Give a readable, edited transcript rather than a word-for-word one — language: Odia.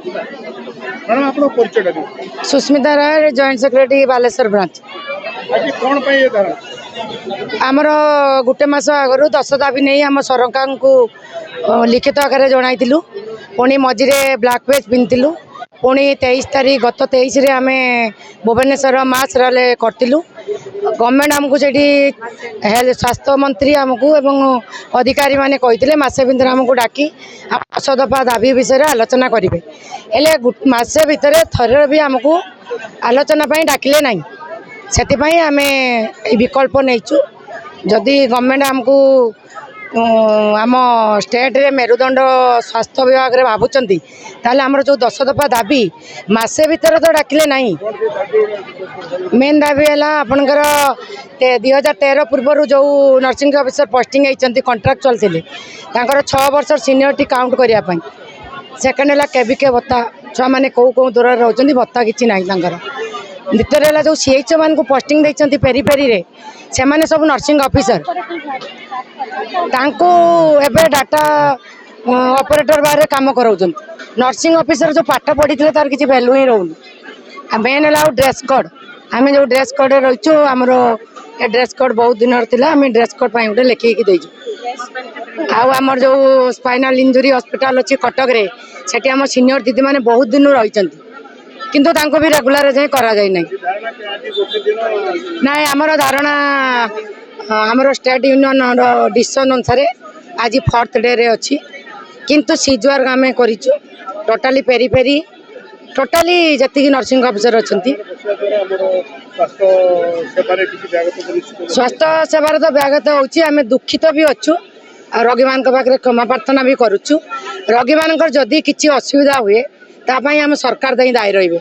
ମ୍ୟାଡ଼ାମ୍, ଆପଣଙ୍କ ପରିଚୟଟା ଦିଅନ୍ତୁ। ସୁସ୍ମିତା ରାୟ, ଜଏଣ୍ଟ ସେକ୍ରେଟାରୀ, ବାଲେଶ୍ୱର ବ୍ରାଞ୍ଚ। ଆଜି କ'ଣ ପାଇଁ ଏ ଧାରଣା? ଆମର ଗୋଟେ ମାସ ଆଗରୁ 10 ଦାବି ନେଇ ଆମ ସରକାରଙ୍କୁ ଲିଖିତ ଆକାରରେ ଜଣାଇଥିଲୁ। ପୁଣି ମଝିରେ ବ୍ଲାକ୍ ପେଜ୍ ପିନ୍ଧିଥିଲୁ। ପୁଣି 23 ତାରିଖ, ଗତ 23ରେ ଆମେ ଭୁବନେଶ୍ୱର ମାସ୍ ରାଲି କରିଥିଲୁ। ଗଭର୍ଣ୍ଣମେଣ୍ଟ ଆମକୁ ସେଠି ହେଲ୍ଥ, ସ୍ୱାସ୍ଥ୍ୟ ମନ୍ତ୍ରୀ ଆମକୁ ଏବଂ ଅଧିକାରୀମାନେ କହିଥିଲେ, ମାସେ ଭିତରେ ଆମକୁ ଡାକି 10 ଦଫା ଦାବି ବିଷୟରେ ଆଲୋଚନା କରିବେ। ହେଲେ ମାସେ ଭିତରେ ଥରେ ବି ଆମକୁ ଆଲୋଚନା ପାଇଁ ଡାକିଲେ ନାହିଁ। ସେଥିପାଇଁ ଆମେ ଏଇ ବିକଳ୍ପ ନେଇଛୁ। ଯଦି ଗଭର୍ଣ୍ଣମେଣ୍ଟ ଆମକୁ ଆମ ଷ୍ଟେଟ୍ରେ ମେରୁଦଣ୍ଡ ସ୍ୱାସ୍ଥ୍ୟ ବିଭାଗରେ ଭାବୁଛନ୍ତି, ତାହେଲେ ଆମର ଯେଉଁ 10 ଦଫା ଦାବି, ମାସେ ଭିତରେ ତ ଡାକିଲେ ନାହିଁ। ମେନ୍ ଦାବି ହେଲା ଆପଣଙ୍କର 2013 ପୂର୍ବରୁ ଯେଉଁ ନର୍ସିଂ ଅଫିସର ପୋଷ୍ଟିଂ ହେଇଛନ୍ତି, କଣ୍ଟ୍ରାକ୍ଚୁଆଲ୍ ଥିଲେ, ତାଙ୍କର 6 ବର୍ଷ ସିନିୟରିଟି କାଉଣ୍ଟ କରିବା ପାଇଁ। ସେକେଣ୍ଡ ହେଲା କେବିକେ ଭତ୍ତା। ଛୁଆମାନେ କେଉଁ କେଉଁ ଦୂରରେ ରହୁଛନ୍ତି, ଭତ୍ତା କିଛି ନାହିଁ ତାଙ୍କର। ଦ୍ୱିତୀୟରେ ହେଲା ଯେଉଁ ସିଏଚ୍ ମାନଙ୍କୁ ପୋଷ୍ଟିଂ ଦେଇଛନ୍ତି ପେରିଫେରିରେ, ସେମାନେ ସବୁ ନର୍ସିଂ ଅଫିସର, ତାଙ୍କୁ ଏବେ ଡାଟା ଅପରେଟର ବାହାରେ କାମ କରାଉଛନ୍ତି। ନର୍ସିଂ ଅଫିସର ଯେଉଁ ପାଠ ପଢ଼ିଥିଲେ, ତାର କିଛି ଭ୍ୟାଲୁ ହିଁ ରହୁନି। ଆଉ ମେନ୍ ହେଲା ଆଉ ଡ୍ରେସ୍ କୋଡ଼୍। ଆମେ ଯେଉଁ ଡ୍ରେସ୍ କୋଡ଼୍ରେ ରହିଛୁ, ଆମର ଏ ଡ୍ରେସ୍ କୋଡ଼୍ ବହୁତ ଦିନର ଥିଲା। ଆମେ ଡ୍ରେସ୍ କୋଡ଼୍ ପାଇଁ ଗୋଟେ ଲେଖିକି ଦେଇଛୁ। ଆଉ ଆମର ଯେଉଁ ସ୍ପାଇନାଲ୍ ଇଞ୍ଜୁରି ହସ୍ପିଟାଲ ଅଛି କଟକରେ, ସେଠି ଆମ ସିନିୟର ଦିଦିମାନେ ବହୁତ ଦିନରୁ ରହିଛନ୍ତି, କିନ୍ତୁ ତାଙ୍କୁ ବି ରେଗୁଲାର ଯାଏଁ କରାଯାଇ ନାହିଁ। ଧାରଣା ଆଜି ଗୋଟେ ଦିନ? ନାଇଁ, ଆମର ଧାରଣା ଆମର ଷ୍ଟେଟ୍ ୟୁନିୟନର ଡିସିସନ୍ ଅନୁସାରେ ଆଜି ଫୋର୍ଥ ଡେରେ ଅଛି, କିନ୍ତୁ ସିଜ୍ ୱାର୍କ ଆମେ କରିଛୁ ଟୋଟାଲି ପେରିଫେରି, ଟୋଟାଲି ଯେତିକି ନର୍ସିଂ ଅଫିସର ଅଛନ୍ତି। ବସିବା ଦ୍ୱାରା ଆମର ସ୍ୱାସ୍ଥ୍ୟ ସେବାରେ କିଛି ବ୍ୟାଘାତ ନିଶ୍ଚିତ? ସ୍ୱାସ୍ଥ୍ୟ ସେବାରେ ତ ବ୍ୟାଘାତ ହେଉଛି। ଆମେ ଦୁଃଖିତ ବି ଅଛୁ ଆଉ ରୋଗୀମାନଙ୍କ ପାଖରେ କ୍ଷମା ପ୍ରାର୍ଥନା ବି କରୁଛୁ। ରୋଗୀମାନଙ୍କର ଯଦି କିଛି ଅସୁବିଧା ହୁଏ, ତା ପାଇଁ ଆମ ସରକାର ଦାୟୀ ରହିବେ।